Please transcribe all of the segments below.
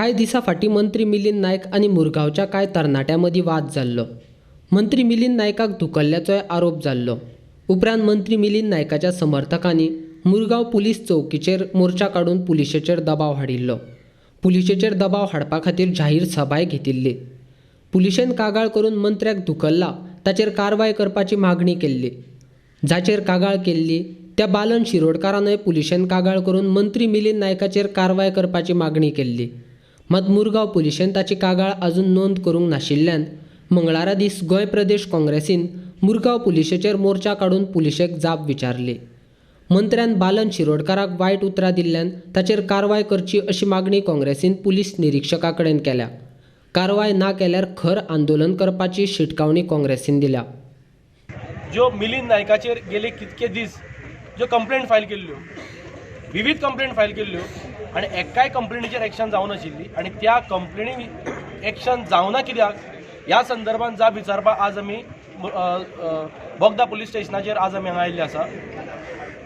कांय दिसां फाटीं मंत्री मिलिंद नायक आनी मुरगांवच्या कांय तरणाट्यां मदीं वाद जाल्लो. मंत्री मिलिंद नायकाक धुकल्ल्याचोय आरोप जाल्लो. उपरांत मंत्री मिलिंद नायकाच्या समर्थकांनी मुरगांव पुलीस चौकीचेर मोर्चा काडून पुलिशेचेर दबाव हाडिल्लो. पुलिशेचेर दबाव हाडपा खातीर जाहीर सभाय घेतिल्ली. पुलिशेन कागाळ करून मंत्र्याक धुकल्ला ताचेर कारवाय करपाची मागणी केल्ली. जाचेर कागाळ केल्ली त्या बालन शिरोडकारानय पुलिशेन कागाळ करून मंत्री मिलिंद नायकाचेर कारवाय करपाची मागणी केल्ली. मात मुरगांव पुलिशेन ताची कागाळ अजून नोंद करूंक नाशिल्ल्यान मंगळारा दीस गोंय प्रदेश काँग्रेसीन मुरगांव पुलिशेचेर मोर्चा काडून पुलिशेक जाप विचारली. मंत्र्यान बालन शिरोडकाराक वायट उतरां दिल्ल्यान ताचेर कारवाय करची अशी मागणी काँग्रेसीन पुलीस निरिक्षका कडेन केल्या. कारवाय ना केल्यार खर आंदोलन करपाची शिटकावणी काँग्रेसीन दिल्या. ज्यो मिलिंद नायकाचेर गेले कितके दीस ज्यो कंप्लेंट फायल केल्ल्यो, विवीध कंप्लेंट फायल केल्ल्यो आनी एकाय कंप्लेनीचेर एक्शन जावनाशिल्ली आनी त्या कंप्लेनी एक्शन जावना कित्याक ह्या संदर्भात जाप विचारपाक आज आमी बोगदा पुलीस स्टेशनाचेर आज आमी हांगा आयिल्ले आसा.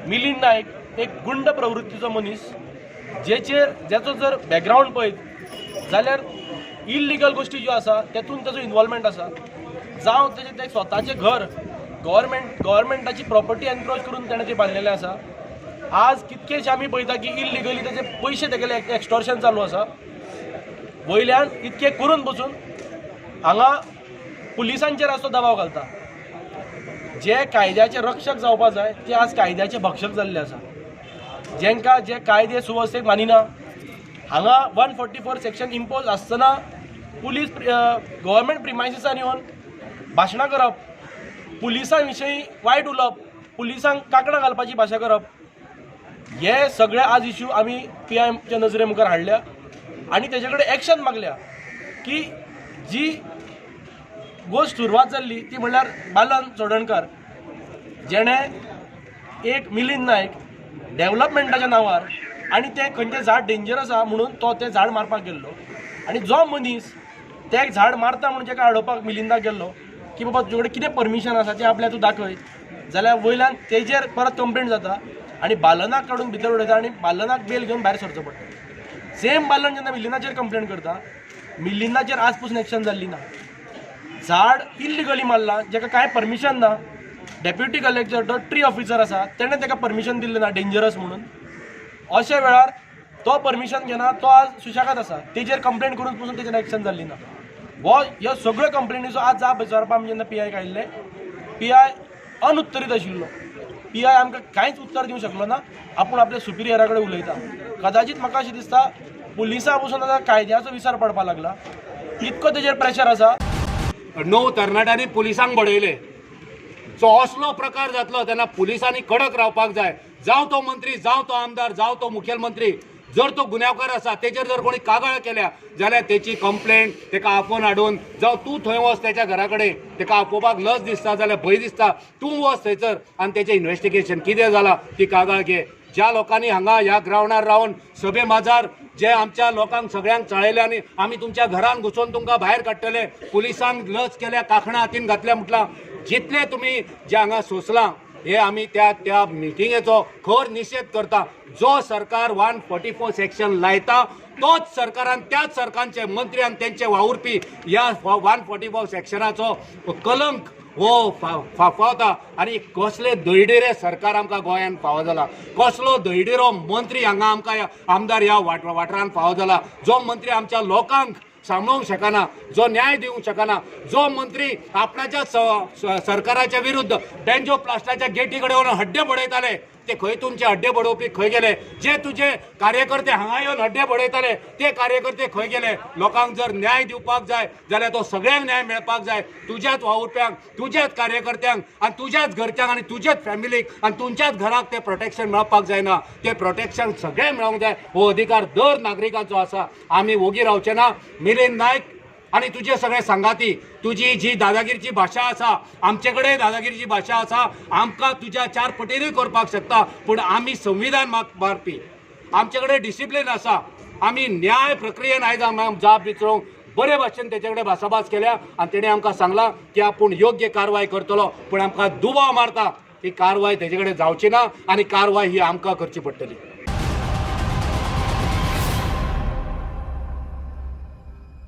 मिलिंद नायक एक गुंड प्रवृत्तीचो मनीस जेचेर जेचो जर बॅकग्रावंड पळयत जाल्यार इल्लिगल गोश्टी ज्यो आसा तेतून ताजो इनवॉल्वमेंट आसा. जावं तेजें तें स्वताचें घर गव्हर्मेंटाची प्रॉपर्टी एनक्रोच करून तेणें ती बांदलेलें आसा. आज कितकेशे आमी पळयता की इल्लिगली तेजे पयशे तेगेले एक्स्टॉर्शन चालू आसा. वयल्यान इतकें करून बसून हांगा पुलिसांचेर आज तो दबाव घालता. जे कायद्याचे रक्षक जावपा जाय ते आज कायद्याचे भक्षक जाल्ले आसा. जेंकां जे कायदे सुवेवस्थेक मानिना. हांगा 144 सेक्शन इम्पोज आसतना पुलीस गव्हर्मेंट प्रिमायसिसान येवन भाशणां करप, पुलिसां विशीं वायट उलोवप, पुलिसांक कांकणां घालपाची भाशा करप, हे सगळे आज इश्यू आमी पी आयच्या नजरे मुखार हाडल्या आनी तेजे कडेन एक्शन मागल्या की जी गोश्ट सुरवात जाल्ली ती म्हणल्यार बालन चोडणकार जेणें एक मिलिंद नायक डेवलपमेंटाच्या नांवार आनी तें खंयचें झाड डेंजर आसा म्हणून तो तें झाड मारपाक गेल्लो आनी जो मनीस तें झाड मारता म्हणून तेका अडोवपाक मिलिंदाक गेल्लो की बाबा तुजे कडेन कितें परमिशन आसा तें आपल्याक तूं दाखय, जाल्यार वयल्यान तेजेर परत कंप्लेन जाता आनी बालनाक काडून भितर उडयता आनी बालनाक बेल घेवन भायर सरचो पडटा. सेम बालन जेन्ना मिलिंदाचेर कंप्लेन करता, मिलिंदाचेर आज पसून एक्शन जाल्ली ना. झाड इल्लिगली मारला जेका कांय परमिशन ना. डेप्युटी कलेक्टर जो ट्री ऑफिसर आसा तेणें तेका परमिशन दिल्लें ना डेंजरस म्हणून. अशा वेळार तो परमिशन घेना, तो आज सुशेगाद आसा. तेजेर कंप्लेन करून पसून तेजेर एक्शन जाल्ली ना. हो ह्यो सगळ्यो कंप्लेनीचो आज जाप विचारपा आमी जेन्ना पी आयक आयिल्ले, पी I अनुत्तरीत आशिल्लो. पी I आमकां कांयच उत्तर दिवंक शकलो ना. आपूण आपल्या सुपिरियरा कडेन उलयता. कदाचीत म्हाका अशें दिसता पुलिसां पसून आतां कायद्याचो विचार पडपाक लागला, इतको तेजेर प्रेशर आसा. 9 तरणाट्यांनी पुलिसांक बडयले. सो असलो प्रकार जातलो तेन्ना पुलिसांनी कडक रावपाक जाय. जावं तो मंत्री, जावं तो आमदार, जावं तो मुखेलमंत्री, जर तो गुन्यांवकार आसा तेजेर जर कोणी कागाळ केल्या जाल्यार तेची कंप्लेंट तेका आपोवन हाडून, जावं तूं थंय वच तेच्या घरा कडेन, तेका आपोवपाक लज दिसता जाल्यार भंय दिसता, तूं वच थंयसर आनी तेचें इन्वेस्टिगेशन कितें जालां ती कागाळ घे. ज्या लोकांनी हांगा ह्या ग्रावंडार रावन सभे माजार जे आमच्या लोकांक सगळ्यांक चाळयले आनी आमी तुमच्या घरान घुसोवन तुमकां भायर काडटले, पुलिसांक लज केल्या, कांकणां हातीन घातल्या म्हटलां, जितले तुमी जे हांगा सोंसलां हे आमी त्या त्या मिटिंगेचो खर निशेध करता. जो सरकार 144 सेक्शन लायता तोच सरकारान त्याच सरकारचे मंत्री आनी तेंचे वावुरपी ह्या 144 सेक्शनाचो कलंक हो फाफावता. आनी कसले दळडिरे सरकार आमकां गोंयांत फावो जाला, कसलो दळडिरो मंत्री हांगा आमकां आमदार ह्या वाठारांत फावो जाला, जो मंत्री आमच्या लोकांक सांबाळूंक शकना, जो न्याय दिवंक शकना, जो मंत्री आपणाच्या सरकाराच्या विरुद्ध डॅन्जो प्लास्टाच्या गेटी कडेन वचून हड्डे बडयताले, ते खंय तुमचे हड्डे बडोवपी खंय गेले? जे तुजे कार्यकर्ते हांगा येवन हड्डे बडयताले ते कार्यकर्ते खंय गेले? लोकांक जर न्याय दिवपाक जाय जाल्यार तो सगळ्यांक न्याय मेळपाक जाय. तुज्याच वावुरप्यांक, तुज्याच कार्यकर्त्यांक आनी तुज्याच घरच्यांक आनी तुज्याच फॅमिलीक आनी तुमच्याच घराक ते प्रोटेक्शन मेळपाक जायना. ते प्रोटेक्शन सगळ्यांक मेळोंक जाय. हो अधिकार दर नागरिकांचो आसा. आमी वोगी रावचे ना. मिलिंद नायक आनी तुजे सगळे सांगाती, तुजी जी दादागिरीची भाशा आसा, आमचे कडेन दादागिरीची भाशा आसा, आमकां तुज्या 4 पटीनूय करपाक शकता, पूण आमी संविधान मारपी, आमचे कडेन डिसिप्लीन आसा. आमी न्याय प्रक्रियेन आयज आमकां जाप विचारूंक बरे भाशेन तेचे कडेन भासाभास केल्या आनी तेणें आमकां सांगलां की आपूण योग्य कारवाय करतलो, पूण आमकां दुबाव मारता ही कारवाय तेजे कडेन जावची ना आनी कारवाय ही आमकां करची पडटली.